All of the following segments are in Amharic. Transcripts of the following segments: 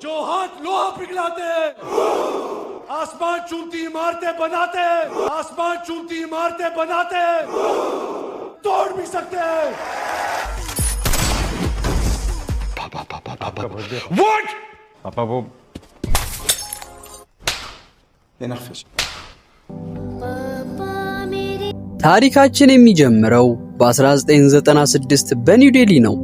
जो हाथ लोहा पिघलाते हैं, आसमान चूमती इमारतें बनाते हैं, आसमान चूमती इमारतें बनाते हैं, तोड़ भी सकते हैं। What? पापा, वो ታሪካችን የሚጀምረው በ1996 በኒው ዴሊ ነው።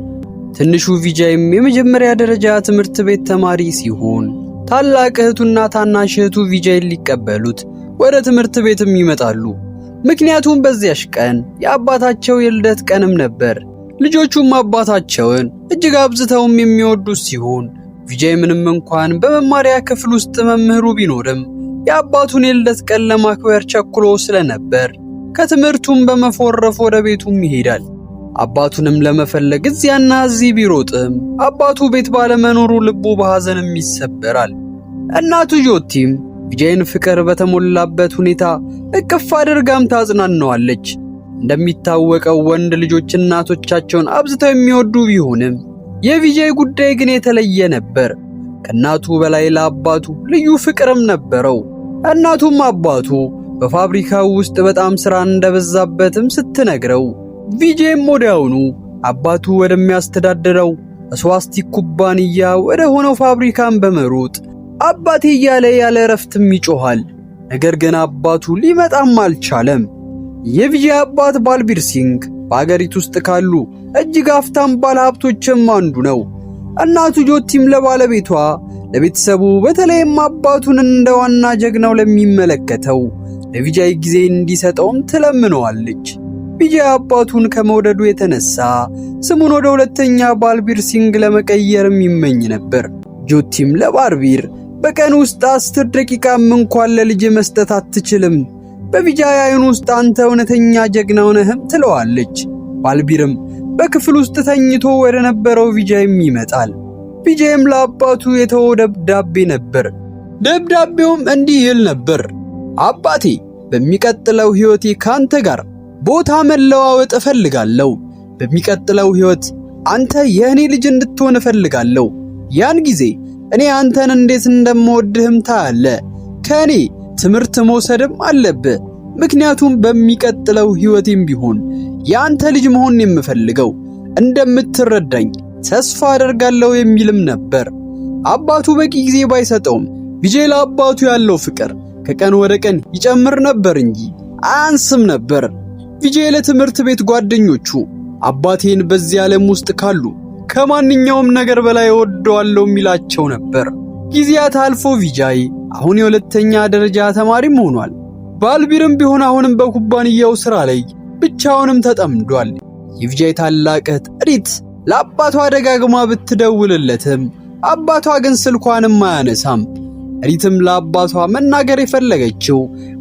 ትንሹ ቪጃይም የመጀመሪያ ደረጃ ትምህርት ቤት ተማሪ ሲሆን ታላቅ እህቱና ታናሽ እህቱ ቪጃይን ሊቀበሉት ወደ ትምህርት ቤትም ይመጣሉ። ምክንያቱም በዚያች ቀን የአባታቸው የልደት ቀንም ነበር። ልጆቹም አባታቸውን እጅግ አብዝተውም የሚወዱት ሲሆን ቪጃይ ምንም እንኳን በመማሪያ ክፍል ውስጥ መምህሩ ቢኖርም የአባቱን የልደት ቀን ለማክበር ቸኩሎ ስለነበር ከትምህርቱም በመፎረፍ ወደ ቤቱም ይሄዳል። አባቱንም ለመፈለግ እዚያና እዚህ ቢሮጥም አባቱ ቤት ባለመኖሩ ልቡ በሐዘንም ይሰበራል። እናቱ ጆቲም ቪጃይን ፍቅር በተሞላበት ሁኔታ እቅፍ አድርጋም ታጽናናዋለች። እንደሚታወቀው ወንድ ልጆች እናቶቻቸውን አብዝተው የሚወዱ ቢሆንም የቪጃይ ጉዳይ ግን የተለየ ነበር። ከእናቱ በላይ ለአባቱ ልዩ ፍቅርም ነበረው። እናቱም አባቱ በፋብሪካው ውስጥ በጣም ስራ እንደበዛበትም ስትነግረው ቪጄም ወዲያውኑ አባቱ ወደሚያስተዳድረው ስዋስቲክ ኩባንያ ወደ ሆነው ፋብሪካን በመሮጥ አባቴ እያለ ያለ እረፍትም ይጮሃል። ነገር ግን አባቱ ሊመጣም አልቻለም። የቪጄ አባት ባልቢር ሲንግ በአገሪቱ ውስጥ ካሉ እጅግ ሀብታም ባለሀብቶችም አንዱ ነው። እናቱ ጆቲም ለባለቤቷ፣ ለቤተሰቡ፣ በተለይም አባቱን እንደ ዋና ጀግናው ለሚመለከተው ለቪጃይ ጊዜ እንዲሰጠውም ትለምነዋለች። ቪጃይ አባቱን ከመውደዱ የተነሳ ስሙን ወደ ሁለተኛ ባልቢር ሲንግ ለመቀየርም ይመኝ ነበር። ጆቲም ለባልቢር በቀን ውስጥ 10 ደቂቃም እንኳን ለልጅ መስጠት አትችልም፣ በቪጃይ አይን ውስጥ አንተ እውነተኛ ጀግናው ነህም ትለዋለች። ባልቢርም በክፍል ውስጥ ተኝቶ ወደ ነበረው ቪጃይም ይመጣል። ቪጃይም ለአባቱ የተወው ደብዳቤ ነበር። ደብዳቤውም እንዲህ ይል ነበር። አባቴ፣ በሚቀጥለው ሕይወቴ ካንተ ጋር ቦታ መለዋወጥ እፈልጋለሁ። በሚቀጥለው ሕይወት አንተ የእኔ ልጅ እንድትሆን እፈልጋለሁ። ያን ጊዜ እኔ አንተን እንዴት እንደምወድህም ታያለህ። ከእኔ ትምህርት መውሰድም አለብህ። ምክንያቱም በሚቀጥለው ሕይወቴም ቢሆን የአንተ ልጅ መሆን የምፈልገው፣ እንደምትረዳኝ ተስፋ አደርጋለሁ የሚልም ነበር። አባቱ በቂ ጊዜ ባይሰጠውም ቪጄ ለአባቱ ያለው ፍቅር ከቀን ወደ ቀን ይጨምር ነበር እንጂ አያንስም ነበር። ቪጄ ለትምህርት ቤት ጓደኞቹ አባቴን በዚህ ዓለም ውስጥ ካሉ ከማንኛውም ነገር በላይ እወደዋለሁ የሚላቸው ነበር። ጊዜያት አልፎ ቪጃይ አሁን የሁለተኛ ደረጃ ተማሪም ሆኗል። ባልቢርም ቢሆን አሁንም በኩባንያው ስራ ላይ ብቻውንም ተጠምዷል። የቪጃይ ታላቅ እህት ሪት ለአባቷ ደጋግማ ብትደውልለትም አባቷ ግን ስልኳንም አያነሳም። ሪትም ለአባቷ መናገር የፈለገችው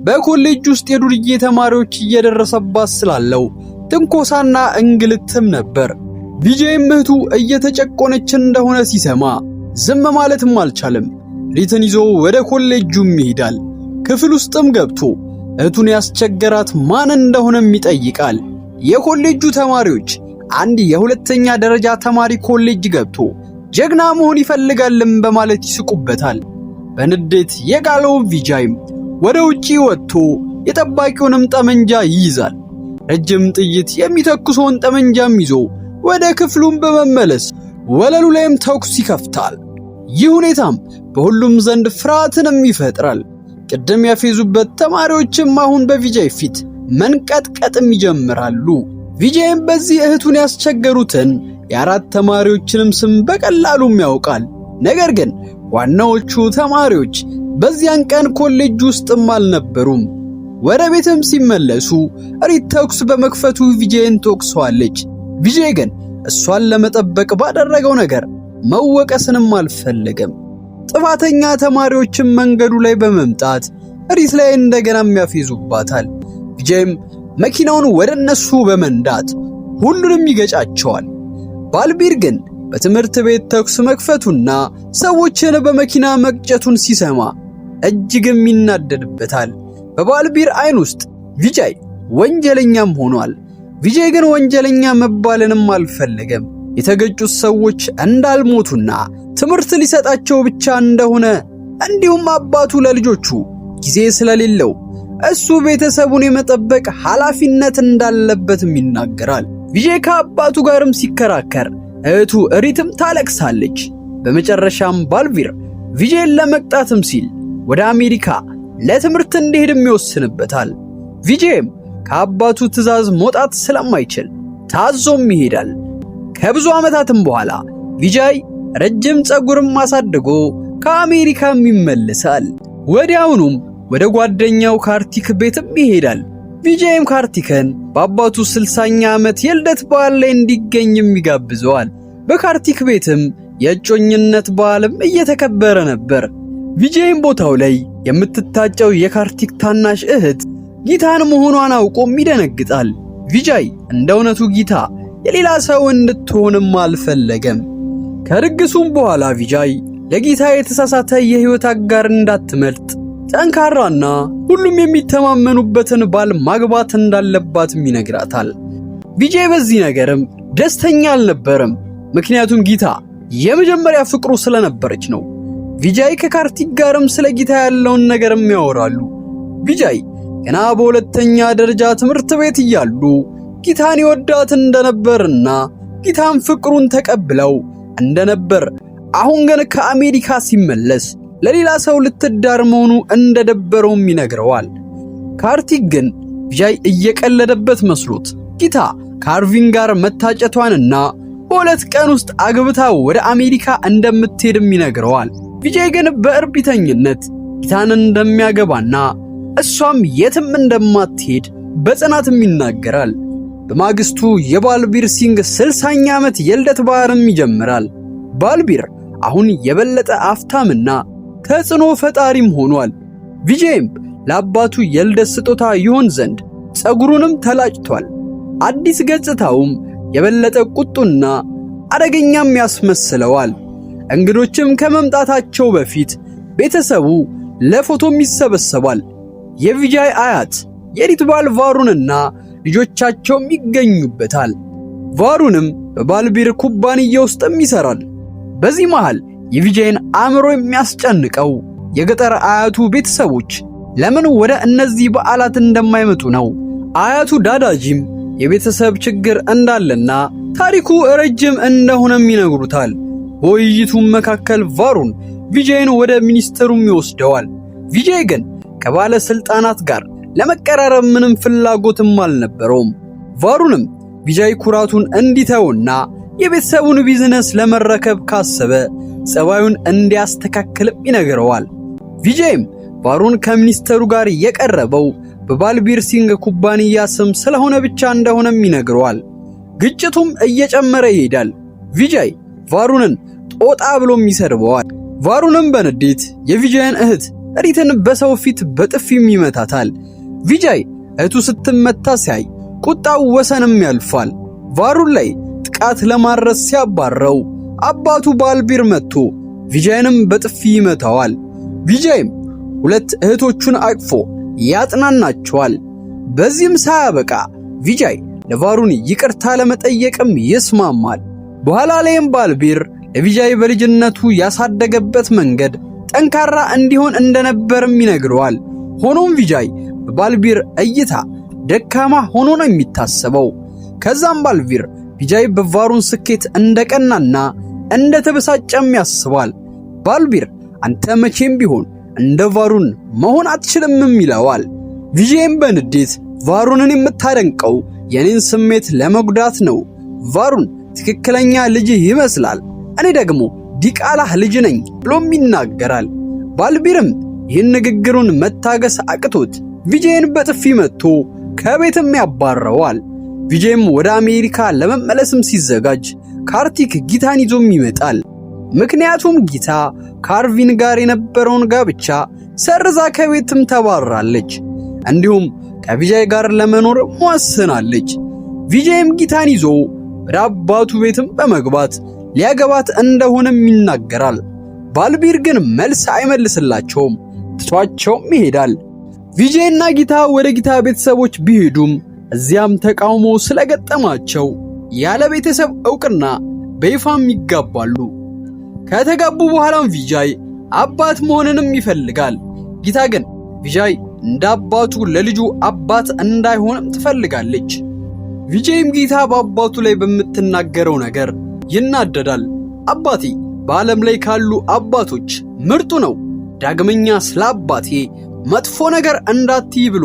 በኮሌጅ ውስጥ የዱርዬ ተማሪዎች እየደረሰባት ስላለው ትንኮሳና እንግልትም ነበር። ቪጄይም እህቱ እየተጨቆነች እንደሆነ ሲሰማ ዝም ማለትም አልቻለም። ሪትን ይዞ ወደ ኮሌጁም ይሄዳል። ክፍል ውስጥም ገብቶ እህቱን ያስቸገራት ማን እንደሆነም ይጠይቃል። የኮሌጁ ተማሪዎች አንድ የሁለተኛ ደረጃ ተማሪ ኮሌጅ ገብቶ ጀግና መሆን ይፈልጋልም በማለት ይስቁበታል። በንዴት የጋለው ቪጃይም ወደ ውጪ ወጥቶ የጠባቂውንም ጠመንጃ ይይዛል። ረጅም ጥይት የሚተኩሰውን ጠመንጃም ይዞ ወደ ክፍሉም በመመለስ ወለሉ ላይም ተኩስ ይከፍታል። ይህ ሁኔታም በሁሉም ዘንድ ፍርሃትንም ይፈጥራል። ቅድም ያፌዙበት ተማሪዎችም አሁን በቪጃይ ፊት መንቀጥቀጥም ይጀምራሉ። ቪጃይም በዚህ እህቱን ያስቸገሩትን የአራት ተማሪዎችንም ስም በቀላሉም ያውቃል። ነገር ግን ዋናዎቹ ተማሪዎች በዚያን ቀን ኮሌጅ ውስጥም አልነበሩም። ወደ ቤትም ሲመለሱ ሪት ተኩስ በመክፈቱ ቪጄይን ትወቅሰዋለች። ቪጄይ ግን እሷን ለመጠበቅ ባደረገው ነገር መወቀስንም አልፈለገም። ጥፋተኛ ተማሪዎችም መንገዱ ላይ በመምጣት ሪት ላይ እንደገናም ያፌዙባታል። ቪጄይም መኪናውን ወደ እነሱ በመንዳት ሁሉንም ይገጫቸዋል። ባልቢር ግን በትምህርት ቤት ተኩስ መክፈቱና ሰዎችን በመኪና መግጨቱን ሲሰማ እጅግም ይናደድበታል። በባልቢር አይን ውስጥ ቪጃይ ወንጀለኛም ሆኗል። ቪጃይ ግን ወንጀለኛ መባልንም አልፈለገም። የተገጩት ሰዎች እንዳልሞቱና ትምህርት ሊሰጣቸው ብቻ እንደሆነ፣ እንዲሁም አባቱ ለልጆቹ ጊዜ ስለሌለው እሱ ቤተሰቡን የመጠበቅ ኃላፊነት እንዳለበትም ይናገራል። ቪጄ ከአባቱ ጋርም ሲከራከር እህቱ ሪትም ታለቅሳለች። በመጨረሻም ባልቪር ቪጄን ለመቅጣትም ሲል ወደ አሜሪካ ለትምህርት እንዲሄድም ይወስንበታል። ቪጄም ከአባቱ ትዕዛዝ መውጣት ስለማይችል ታዞም ይሄዳል። ከብዙ ዓመታትም በኋላ ቪጃይ ረጅም ፀጉርም አሳድጎ ከአሜሪካም ይመለሳል። ወዲያውኑም ወደ ጓደኛው ካርቲክ ቤትም ይሄዳል። ቪጃይም ካርቲክን በአባቱ 60ኛ ዓመት የልደት በዓል ላይ እንዲገኝም ይጋብዘዋል። በካርቲክ ቤትም የእጮኝነት በዓልም እየተከበረ ነበር። ቪጃይም ቦታው ላይ የምትታጨው የካርቲክ ታናሽ እህት ጊታን መሆኗን አውቆም ይደነግጣል። ቪጃይ እንደ እውነቱ ጊታ የሌላ ሰው እንድትሆንም አልፈለገም። ከድግሱም በኋላ ቪጃይ ለጊታ የተሳሳተ የህይወት አጋር እንዳትመርጥ ጠንካራና ሁሉም የሚተማመኑበትን ባል ማግባት እንዳለባትም ይነግራታል። ቪጃይ በዚህ ነገርም ደስተኛ አልነበረም። ምክንያቱም ጊታ የመጀመሪያ ፍቅሩ ስለነበረች ነው። ቪጃይ ከካርቲክ ጋርም ስለ ጊታ ያለውን ነገርም ያወራሉ። ቪጃይ ገና በሁለተኛ ደረጃ ትምህርት ቤት እያሉ ጊታን ይወዳት እንደነበርና ጊታን ፍቅሩን ተቀብለው እንደነበር፣ አሁን ግን ከአሜሪካ ሲመለስ ለሌላ ሰው ልትዳር መሆኑ እንደደበረውም ይነግረዋል። ካርቲክ ግን ቪጃይ እየቀለደበት መስሎት ጊታ ከአርቪን ጋር መታጨቷንና በ2 ቀን ውስጥ አግብታ ወደ አሜሪካ እንደምትሄድም ይነግረዋል። ቪጃይ ግን በእርቢተኝነት ጊታን እንደሚያገባና እሷም የትም እንደማትሄድ በጽናትም ይናገራል። በማግስቱ የባልቢር ሲንግ 60ኛ ዓመት የልደት በዓልም ይጀምራል። ባልቢር አሁን የበለጠ ሀብታምና ተጽዕኖ ፈጣሪም ሆኗል። ቪጄይም ለአባቱ የልደት ስጦታ ይሆን ዘንድ ፀጉሩንም ተላጭቷል። አዲስ ገጽታውም የበለጠ ቁጡና አደገኛም ያስመስለዋል። እንግዶችም ከመምጣታቸው በፊት ቤተሰቡ ለፎቶም ይሰበሰባል። የቪጃይ አያት የሪት ባል ቫሩንና ልጆቻቸውም ይገኙበታል። ቫሩንም በባልቢር ኩባንያ ውስጥም ይሰራል። በዚህ መሃል የቪጃይን አእምሮ የሚያስጨንቀው የገጠር አያቱ ቤተሰቦች ለምን ወደ እነዚህ በዓላት እንደማይመጡ ነው። አያቱ ዳዳጂም የቤተሰብ ችግር እንዳለና ታሪኩ ረጅም እንደሆነም ይነግሩታል። በውይይቱም መካከል ቫሩን ቪጃይን ወደ ሚኒስተሩም ይወስደዋል። ቪጃይ ግን ከባለስልጣናት ጋር ለመቀራረብ ምንም ፍላጎትም አልነበረውም። ቫሩንም ቪጃይ ኩራቱን እንዲተውና የቤተሰቡን ቢዝነስ ለመረከብ ካሰበ ጸባዩን እንዲያስተካክልም ይነግረዋል። ቪጃይም ቫሩን ከሚኒስተሩ ጋር የቀረበው በባልቢር ሲንግ ኩባንያ ስም ስለሆነ ብቻ እንደሆነም ይነግረዋል። ግጭቱም እየጨመረ ይሄዳል። ቪጃይ ቫሩንን ጦጣ ብሎም ይሰድበዋል። ቫሩንም በንዴት የቪጃይን እህት ሪትን በሰው ፊት በጥፊም ይመታታል። ቪጃይ እህቱ ስትመታ ሲያይ ቁጣው ወሰንም ያልፋል። ቫሩን ላይ ጥቃት ለማድረስ ሲያባረው አባቱ ባልቢር መጥቶ ቪጃይንም በጥፊ ይመታዋል። ቪጃይም ሁለት እህቶቹን አቅፎ ያጽናናቸዋል። በዚህም ሳያበቃ ቪጃይ ለቫሩን ይቅርታ ለመጠየቅም ይስማማል። በኋላ ላይም ባልቢር ለቪጃይ በልጅነቱ ያሳደገበት መንገድ ጠንካራ እንዲሆን እንደነበርም ይነግረዋል። ሆኖም ቪጃይ በባልቢር እይታ ደካማ ሆኖ ነው የሚታሰበው። ከዛም ባልቢር ቪጃይ በቫሩን ስኬት እንደቀናና እንደተበሳጨም ያስባል። ባልቢር አንተ መቼም ቢሆን እንደ ቫሩን መሆን አትችልምም ይለዋል። ቪጃይም በንዴት ቫሩንን የምታደንቀው የኔን ስሜት ለመጉዳት ነው። ቫሩን ትክክለኛ ልጅህ ይመስላል፣ እኔ ደግሞ ዲቃላህ ልጅ ነኝ ብሎም ይናገራል። ባልቢርም ይህን ንግግሩን መታገስ አቅቶት ቪጄን በጥፊ መጥቶ ከቤትም ያባረዋል። ቪጄም ወደ አሜሪካ ለመመለስም ሲዘጋጅ ካርቲክ ጊታን ይዞም ይመጣል። ምክንያቱም ጊታ ከአርቪን ጋር የነበረውን ጋብቻ ሰርዛ ከቤትም ተባራለች። እንዲሁም ከቪጃይ ጋር ለመኖር ወስናለች። ቪጃይም ጊታን ይዞ ወደ አባቱ ቤትም በመግባት ሊያገባት እንደሆነም ይናገራል። ባልቢር ግን መልስ አይመልስላቸውም፣ ትቷቸውም ይሄዳል። ቪጄይ እና ጊታ ወደ ጊታ ቤተሰቦች ቢሄዱም እዚያም ተቃውሞ ስለገጠማቸው ያለ ቤተሰብ ዕውቅና በይፋም ይጋባሉ። ከተጋቡ በኋላም ቪጃይ አባት መሆንንም ይፈልጋል። ጊታ ግን ቪጃይ እንደ አባቱ ለልጁ አባት እንዳይሆንም ትፈልጋለች። ቪጃይም ጊታ በአባቱ ላይ በምትናገረው ነገር ይናደዳል። አባቴ በዓለም ላይ ካሉ አባቶች ምርጡ ነው፣ ዳግመኛ ስለ አባቴ መጥፎ ነገር እንዳትይ ብሎ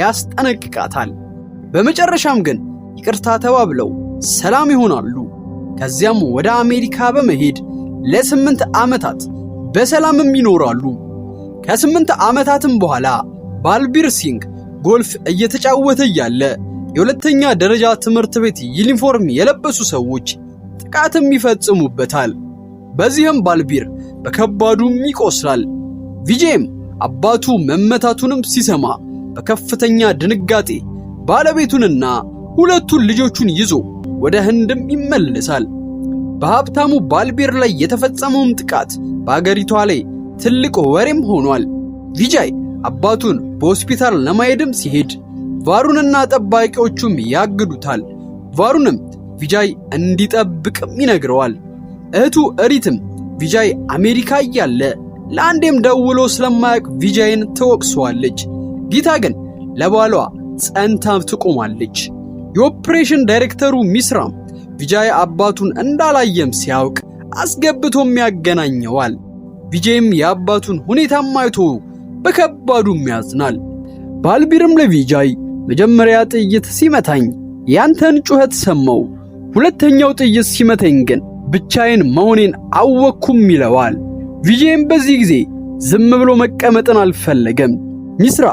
ያስጠነቅቃታል። በመጨረሻም ግን ይቅርታ ተባብለው ሰላም ይሆናሉ። ከዚያም ወደ አሜሪካ በመሄድ ለ8 ዓመታት በሰላምም ይኖራሉ። ከ8 ዓመታትም በኋላ ባልቢር ሲንግ ጎልፍ እየተጫወተ እያለ የሁለተኛ ደረጃ ትምህርት ቤት ዩኒፎርም የለበሱ ሰዎች ጥቃትም ይፈጽሙበታል። በዚህም ባልቢር በከባዱም ይቆስላል። ቪጄም አባቱ መመታቱንም ሲሰማ በከፍተኛ ድንጋጤ ባለቤቱንና ሁለቱን ልጆቹን ይዞ ወደ ህንድም ይመለሳል። በሀብታሙ ባልቢር ላይ የተፈጸመውም ጥቃት በአገሪቷ ላይ ትልቅ ወሬም ሆኗል። ቪጃይ አባቱን በሆስፒታል ለማየትም ሲሄድ ቫሩንና ጠባቂዎቹም ያግዱታል። ቫሩንም ቪጃይ እንዲጠብቅም ይነግረዋል። እህቱ እሪትም ቪጃይ አሜሪካ እያለ ለአንዴም ደውሎ ስለማያውቅ ቪጃይን ትወቅሰዋለች። ጊታ ግን ለባሏ ጸንታ ትቆማለች። የኦፕሬሽን ዳይሬክተሩ ሚስራም ቪጃይ አባቱን እንዳላየም ሲያውቅ አስገብቶም ያገናኘዋል። ቪጃይም የአባቱን ሁኔታም አይቶ በከባዱም ያዝናል። ባልቢርም ለቪጃይ መጀመሪያ ጥይት ሲመታኝ ያንተን ጩኸት ሰማው፣ ሁለተኛው ጥይት ሲመታኝ ግን ብቻዬን መሆኔን አወቅኩም ይለዋል። ቪጃይም በዚህ ጊዜ ዝም ብሎ መቀመጥን አልፈለገም። ሚስራ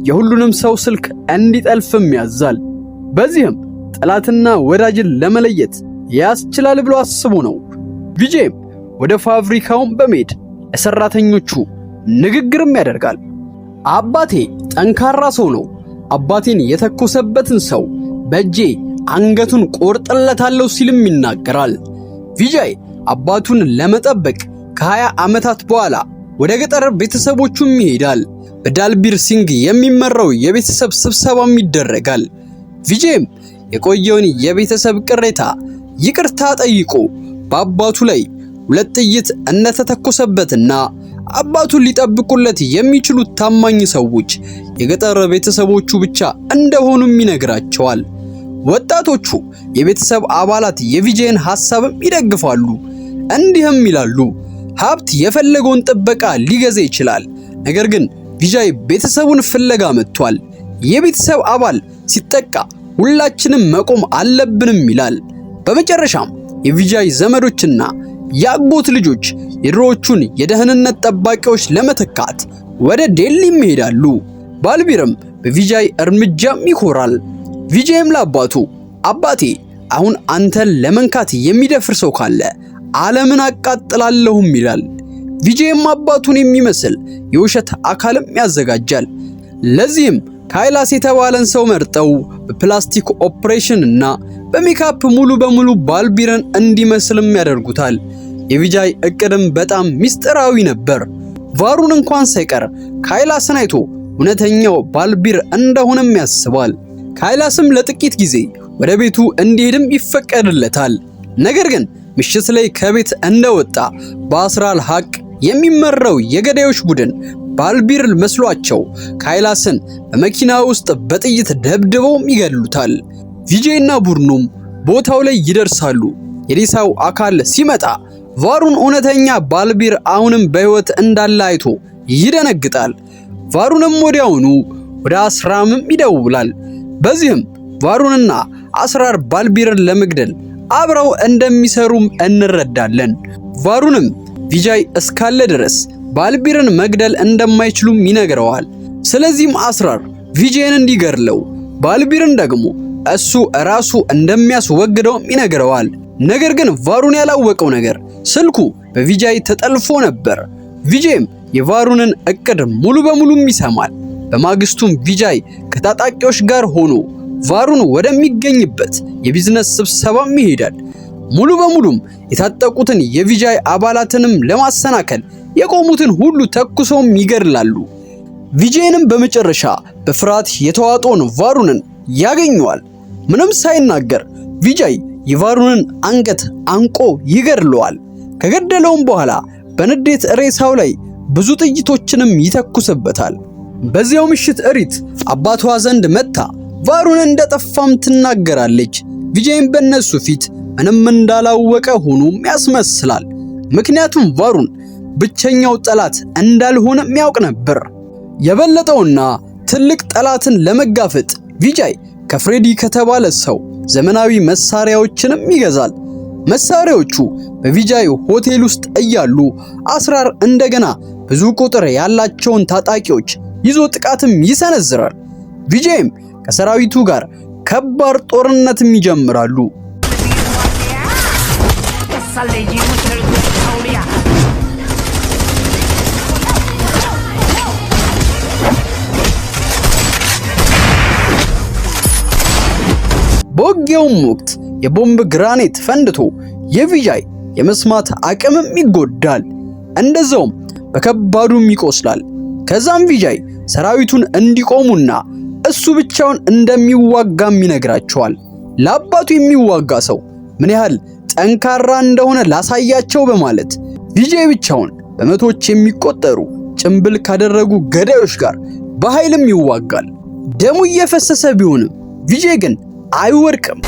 የሁሉንም ሰው ስልክ እንዲጠልፍም ያዛል። በዚህም ጠላትና ወዳጅን ለመለየት ያስችላል ብሎ አስቦ ነው። ቪጄም ወደ ፋብሪካውን በመሄድ ለሰራተኞቹ ንግግርም ያደርጋል። አባቴ ጠንካራ ሰው ነው። አባቴን የተኮሰበትን ሰው በእጄ አንገቱን ቆርጥለታለሁ ሲልም ይናገራል። ቪጃይ አባቱን ለመጠበቅ ከ20 ዓመታት በኋላ ወደ ገጠር ቤተሰቦቹም ይሄዳል። በዳልቢር ሲንግ የሚመራው የቤተሰብ ስብሰባም ይደረጋል። ቪጄም የቆየውን የቤተሰብ ቅሬታ ይቅርታ ጠይቆ በአባቱ ላይ ሁለት ጥይት እንደተተኮሰበትና አባቱን ሊጠብቁለት የሚችሉት ታማኝ ሰዎች የገጠር ቤተሰቦቹ ብቻ እንደሆኑም ይነግራቸዋል። ወጣቶቹ የቤተሰብ አባላት የቪጄን ሐሳብም ይደግፋሉ። እንዲህም ይላሉ፣ ሀብት የፈለገውን ጥበቃ ሊገዛ ይችላል፣ ነገር ግን ቪጃይ ቤተሰቡን ፍለጋ መጥቷል። የቤተሰብ አባል ሲጠቃ ሁላችንም መቆም አለብንም ይላል። በመጨረሻም የቪጃይ ዘመዶችና የአጎት ልጆች የድሮዎቹን የደህንነት ጠባቂዎች ለመተካት ወደ ዴሊም ይሄዳሉ። ባልቢርም በቪጃይ እርምጃም ይኮራል። ቪጃይም ለአባቱ አባቴ አሁን አንተን ለመንካት የሚደፍር ሰው ካለ ዓለምን አቃጥላለሁም ይላል። ቪጄም አባቱን የሚመስል የውሸት አካልም ያዘጋጃል። ለዚህም ካይላስ የተባለን ሰው መርጠው በፕላስቲክ ኦፕሬሽን እና በሜካፕ ሙሉ በሙሉ ባልቢርን እንዲመስልም ያደርጉታል። የቪጃይ እቅድም በጣም ሚስጥራዊ ነበር። ቫሩን እንኳን ሳይቀር ካይላስን አይቶ እውነተኛው ባልቢር እንደሆነም ያስባል። ካይላስም ለጥቂት ጊዜ ወደ ቤቱ እንዲሄድም ይፈቀድለታል። ነገር ግን ምሽት ላይ ከቤት እንደወጣ በአስራል ሐቅ የሚመራው የገዳዮች ቡድን ባልቢር መስሏቸው ካይላስን በመኪና ውስጥ በጥይት ደብድበውም ይገድሉታል። ቪጄና ቡድኑም ቦታው ላይ ይደርሳሉ። የሬሳው አካል ሲመጣ ቫሩን እውነተኛ ባልቢር አሁንም በሕይወት እንዳለ አይቶ ይደነግጣል። ቫሩንም ወዲያውኑ ወደ አስራምም ይደውላል። በዚህም ቫሩንና አስራር ባልቢርን ለመግደል አብረው እንደሚሰሩም እንረዳለን። ቫሩንም ቪጃይ እስካለ ድረስ ባልቢርን መግደል እንደማይችሉም ይነግረዋል። ስለዚህም አስራር ቪጃይን እንዲገድለው ባልቢርን ደግሞ እሱ ራሱ እንደሚያስወግደውም ይነግረዋል። ነገር ግን ቫሩን ያላወቀው ነገር ስልኩ በቪጃይ ተጠልፎ ነበር። ቪጃይም የቫሩንን እቅድ ሙሉ በሙሉም ይሰማል። በማግስቱም ቪጃይ ከታጣቂዎች ጋር ሆኖ ቫሩን ወደሚገኝበት የቢዝነስ ስብሰባም ይሄዳል። ሙሉ በሙሉም የታጠቁትን የቪጃይ አባላትንም ለማሰናከል የቆሙትን ሁሉ ተኩሰውም ይገድላሉ። ቪጃይንም በመጨረሻ በፍርሃት የተዋጠውን ቫሩንን ያገኘዋል። ምንም ሳይናገር ቪጃይ የቫሩንን አንገት አንቆ ይገድለዋል። ከገደለውም በኋላ በንዴት ሬሳው ላይ ብዙ ጥይቶችንም ይተኩስበታል። በዚያው ምሽት እሪት አባቷ ዘንድ መጥታ ቫሩን እንደጠፋም ትናገራለች። ቪጃይም በእነሱ ፊት ምንም እንዳላወቀ ሆኖም ያስመስላል። ምክንያቱም ቫሩን ብቸኛው ጠላት እንዳልሆነም ያውቅ ነበር። የበለጠውና ትልቅ ጠላትን ለመጋፈጥ ቪጃይ ከፍሬዲ ከተባለ ሰው ዘመናዊ መሳሪያዎችንም ይገዛል። መሳሪያዎቹ በቪጃይ ሆቴል ውስጥ እያሉ አስራር እንደገና ብዙ ቁጥር ያላቸውን ታጣቂዎች ይዞ ጥቃትም ይሰነዝራል። ቪጃይም ከሰራዊቱ ጋር ከባድ ጦርነትም ይጀምራሉ። በውጊያውም ወቅት የቦምብ ግራኔት ፈንድቶ የቪጃይ የመስማት አቅምም ይጎዳል፣ እንደዛውም በከባዱም ይቆስላል። ከዛም ቪጃይ ሰራዊቱን እንዲቆሙና እሱ ብቻውን እንደሚዋጋም ይነግራቸዋል። ለአባቱ የሚዋጋ ሰው ምን ያህል ጠንካራ እንደሆነ ላሳያቸው በማለት ቪጃይ ብቻውን በመቶዎች የሚቆጠሩ ጭንብል ካደረጉ ገዳዮች ጋር በኃይልም ይዋጋል። ደሙ እየፈሰሰ ቢሆንም ቪጃይ ግን አይወድቅም።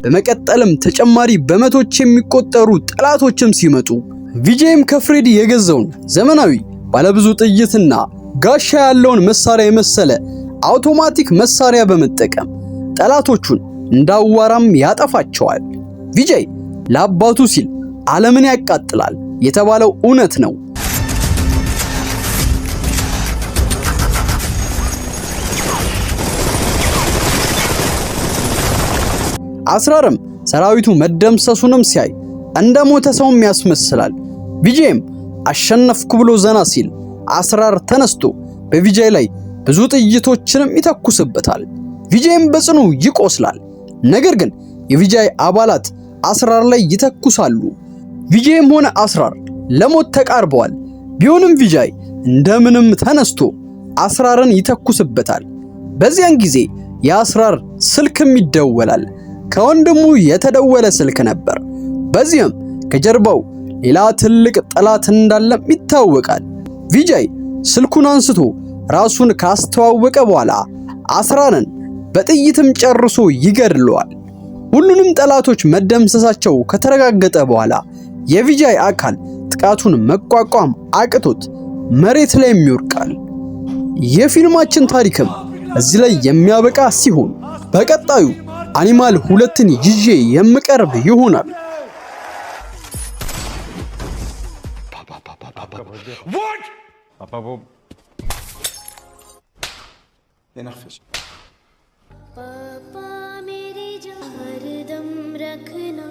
በመቀጠልም ተጨማሪ በመቶች የሚቆጠሩ ጠላቶችም ሲመጡ ቪጄም ከፍሬዲ የገዛውን ዘመናዊ ባለብዙ ጥይትና ጋሻ ያለውን መሳሪያ የመሰለ አውቶማቲክ መሳሪያ በመጠቀም ጠላቶቹን እንዳዋራም ያጠፋቸዋል። ቪጄይ ለአባቱ ሲል ዓለምን ያቃጥላል የተባለው እውነት ነው። አስራርም ሰራዊቱ መደምሰሱንም ሲያይ እንደ ሞተ ሰውም ያስመስላል። ቪጄም አሸነፍኩ ብሎ ዘና ሲል አስራር ተነስቶ በቪጄ ላይ ብዙ ጥይቶችንም ይተኩስበታል። ቪጄም በጽኑ ይቆስላል። ነገር ግን የቪጃይ አባላት አስራር ላይ ይተኩሳሉ። ቪጄም ሆነ አስራር ለሞት ተቃርበዋል። ቢሆንም ቪጃይ እንደምንም ተነስቶ አስራርን ይተኩስበታል። በዚያን ጊዜ የአስራር ስልክም ይደወላል። ከወንድሙ የተደወለ ስልክ ነበር። በዚህም ከጀርባው ሌላ ትልቅ ጠላት እንዳለም ይታወቃል። ቪጃይ ስልኩን አንስቶ ራሱን ካስተዋወቀ በኋላ አስራርን በጥይትም ጨርሶ ይገድለዋል። ሁሉንም ጠላቶች መደምሰሳቸው ከተረጋገጠ በኋላ የቪጃይ አካል ጥቃቱን መቋቋም አቅቶት መሬት ላይ ይወድቃል። የፊልማችን ታሪክም እዚህ ላይ የሚያበቃ ሲሆን በቀጣዩ አኒማል 2ን ይዤ የምቀርብ ይሆናል። पापा मेरी जान हरदम रखना।